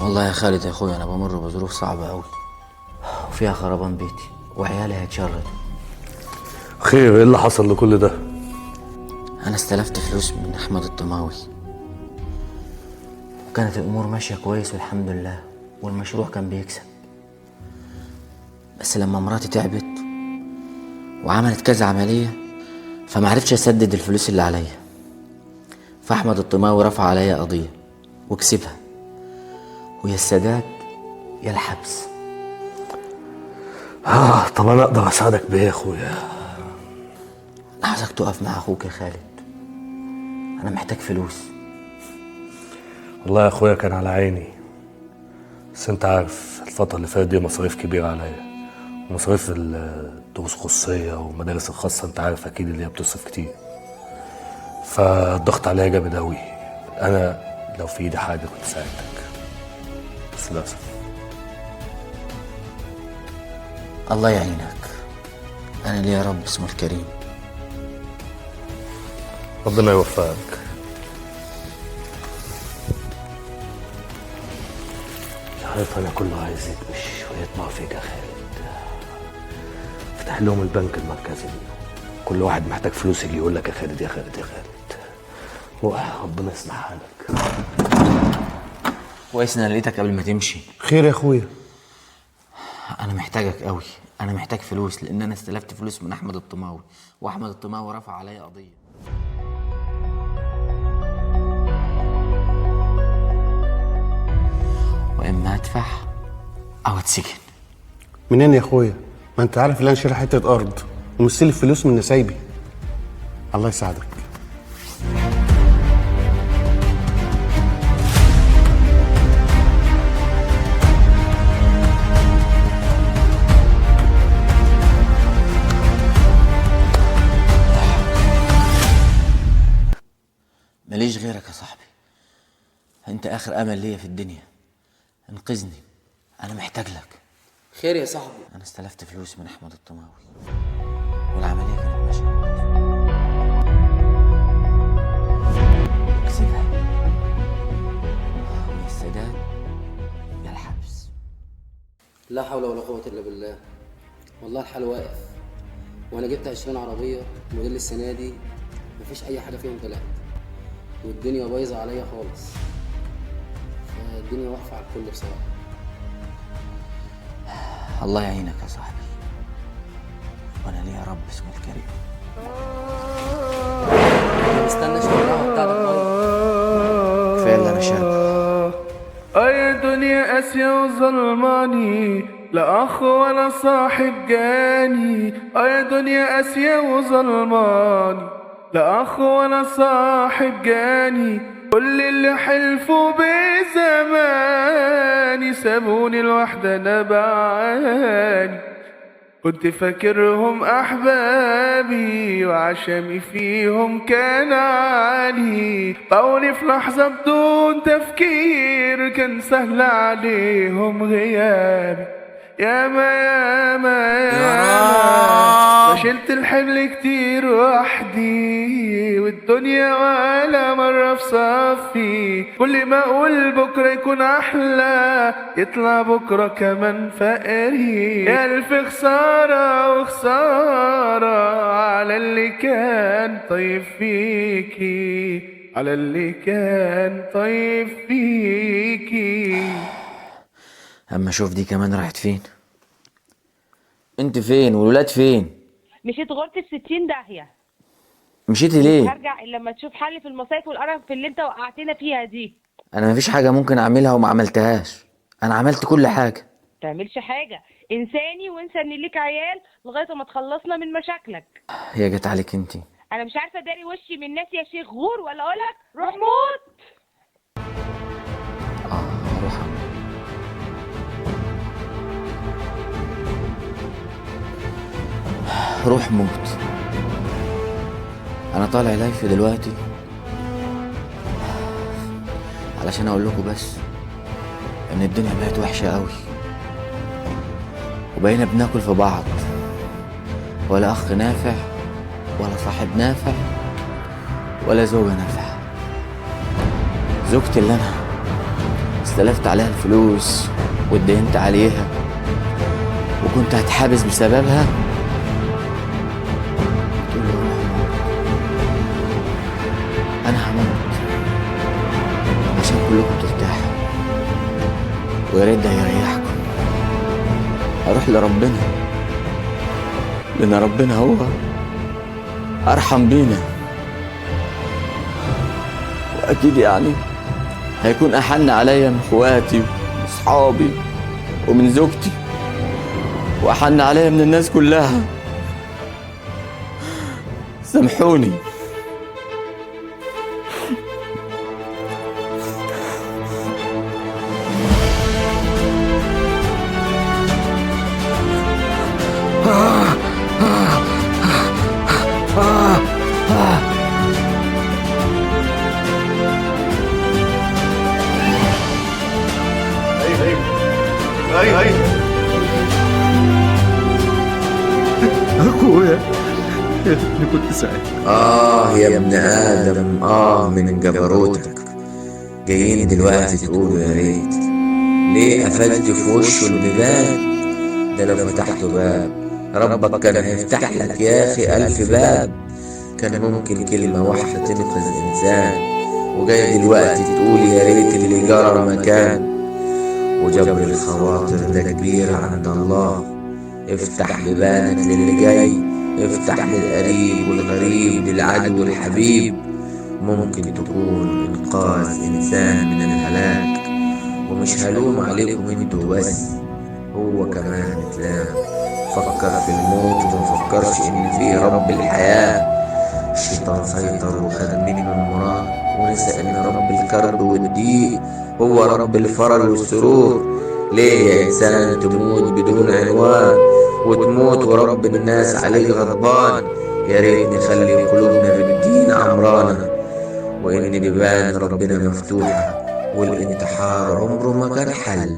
والله يا خالد يا اخويا انا بمر بظروف صعبة قوي، وفيها خربان بيتي وعيالي هيتشردوا. خير، ايه اللي حصل لكل ده؟ انا استلفت فلوس من احمد الطماوي، وكانت الامور ماشية كويس والحمد لله، والمشروع كان بيكسب. بس لما مراتي تعبت وعملت كذا عملية فمعرفتش اسدد الفلوس اللي عليا، فاحمد الطماوي رفع عليا قضية وكسبها، ويا السداد يا الحبس. طب انا اقدر اساعدك بايه يا اخويا؟ انا عايزك تقف مع اخوك يا خالد، انا محتاج فلوس. والله يا اخويا كان على عيني، بس انت عارف الفترة اللي فاتت دي مصاريف كبيرة عليا، ومصاريف الدروس الخصوصية والمدارس الخاصة، انت عارف اكيد اللي هي بتصرف كتير، فالضغط عليا جامد اوي. انا لو في ايدي حاجة كنت ساعدتك، بس للأسف. الله يعينك، انا ليا رب اسمه الكريم. ربنا يوفقك. مش عارف انا كله عايز يكبش ويطمع فيك يا خالد. فتح لهم البنك المركزي، كل واحد محتاج فلوس يجي يقول لك يا خالد يا خالد يا خالد. روح ربنا يصلح حالك. كويس ان انا لقيتك قبل ما تمشي. خير يا اخويا؟ انا محتاجك قوي، انا محتاج فلوس، لان انا استلفت فلوس من احمد الطماوي، واحمد الطماوي رفع عليا قضية. واما ادفع او اتسجن. منين يا اخويا؟ ما انت عارف ان انا شاري حتة ارض ومستلف فلوس من نسايبي. الله يساعدك. ماليش غيرك يا صاحبي، انت اخر امل ليا في الدنيا، انقذني، انا محتاج لك. خير يا صاحبي؟ انا استلفت فلوس من احمد الطماوي والعملية كانت ماشية كويس، كسبها، ويا السداد يا الحبس. لا حول ولا قوة الا بالله. والله الحال واقف، وانا جبت 20 عربية موديل السنة دي، مفيش اي حاجة فيهم طلعت، والدنيا بايظة عليا خالص، فالدنيا واقفة على الكل بصراحة. الله يعينك يا صاحبي، وانا ليا رب اسمه الكريم. طب استنى شوية القهوة بتاعتك. طيب كفاية اللي انا شاربه. يا دنيا قاسية وظلماني، لا أخ ولا صاحب جاني. يا دنيا قاسية وظلماني، لا أخ ولا صاحب جاني. كل اللي حلفوا بزماني سابوني لوحدي أنا بعاني. كنت فاكرهم أحبابي وعشمي فيهم كان عالي، طاولي في لحظة بدون تفكير كان سهل عليهم غيابي. ياما ياما ياما ما شلت الحمل كتير وحدي، والدنيا ولا مرة في صفي. كل ما أقول بكرة يكون أحلى يطلع بكرة كمان فقري. ألف خسارة وخسارة على اللي كان طيب فيكي، على اللي كان طيب فيكي. اما اشوف دي كمان راحت فين؟ انت فين والولاد فين؟ مشيت غورتي في 60 داهية. مشيتي ليه؟ هرجع الا لما تشوف حل في المصايف والقرف اللي انت وقعتنا فيها دي. انا مفيش حاجة ممكن اعملها وما عملتهاش، انا عملت كل حاجة. تعملش حاجة، انساني وانسى ان ليك عيال لغاية ما تخلصنا من مشاكلك. هي جت عليك انت. انا مش عارفة اداري وشي من الناس يا شيخ، غور ولا اقولك روح موت. روح. روح موت. انا طالع لايف دلوقتي علشان اقول لكم بس ان الدنيا بقت وحشة قوي، وبقينا بناكل في بعض، ولا اخ نافع ولا صاحب نافع ولا زوجه نافعة. زوجتي اللي انا استلفت عليها الفلوس واتدينت عليها وكنت هتحابس بسببها، تقول له روح موت، انا هموت عشان كلكم ترتاحوا، ويا ريت ده يريحكم. اروح لربنا، لان ربنا هو ارحم بينا، واكيد يعني هيكون احن عليا من اخواتي واصحابي ومن زوجتي، واحن عليا من الناس كلها. سامحوني. اخويا يا ريتني كنت ساعتها. آه يا ابن آدم، من جبروتك جايين دلوقتي تقولوا يا ريت. ليه قفلت في وشه البيبان؟ ده لو فتحت باب ربك كان هيفتح لك يا أخي 1000 باب. كان ممكن كلمة واحدة تنقذ إنسان، وجاي دلوقتي تقول يا ريت اللي جرى مكان. وجبر الخواطر ده كبير عند الله. افتح بيبانك للي جاي، افتح للقريب والغريب، للعدو والحبيب. ممكن تكون إنقاذ إنسان من الهلاك. ومش هلوم عليكم انتوا بس، هو كمان اتلام. فكر في الموت ومفكرش إن فيه رب الحياة. الشيطان سيطر وخد منه المراد، ونسى إن رب الكرب والضيق هو رب الفرج والسرور. ليه يا إنسان تموت بدون عنوان، وتموت ورب الناس عليك غضبان؟ يا ريت نخلي قلوبنا بالدين عمرانة، وإن بيبان ربنا مفتوحة، والانتحار عمره ما كان حل.